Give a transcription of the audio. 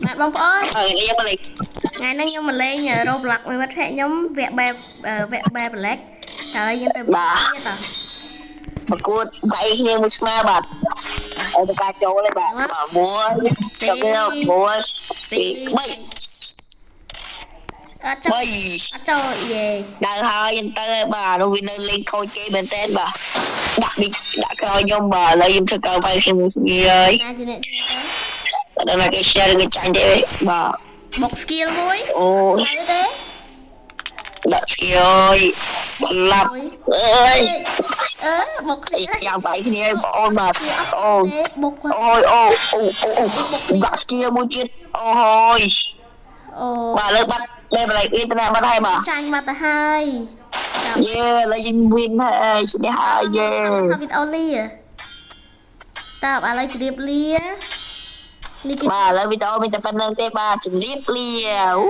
បាទបងប្អូន អឺនេះយកមកលេង ថ្ងៃហ្នឹងខ្ញុំមកលេង Roblox មួយមិត្តភក្តិខ្ញុំវគ្គបែបវគ្គបែប Black ហើយយើងទៅតោះ ប្រកួតវាយគ្នាមួយស្មើបាទឲ្យតការចូលទេបាទបាទមួយចូលគ្នាមួយពីរបី អត់ចូល បី អត់ចូលយេ ដើរហើយខ្ញុំទៅហើយបាទនោះវានៅលេងខូចគេមែនតើបាទដាក់នេះដាក់ក្រោយខ្ញុំបាទឥឡូវខ្ញុំធ្វើការវាយគ្នាមួយស្ងៀហើយ ណាជាអ្នក អត់ដឹងថាគេ share ឬគេចាញ់ទេបាទ បុក skill មួយ អូ ទៅទេ ដាក់ស្គីអើយប្លាប់អើយ អឺបុក អីយ៉ាងវាយគ្នាបងអូនបាទអូន ទេបុកគាត់ អូយអូអូអូអូដាក់ស្គីមួយទៀតអូហើយ អូ បាទលើបាត់បែបឡៃអ៊ីនធឺណិតបាត់ហើយបាទ ចាញ់បាត់ទៅហើយចាំ យេឥឡូវយើង win ហើយឈ្នះហើយយេ ថតវីដេអូលាតើឥឡូវជម្រាបលានេះគឺ បាទឥឡូវវីដេអូមានតែប៉ុណ្្នឹងទេបាទជម្រាបលាអូ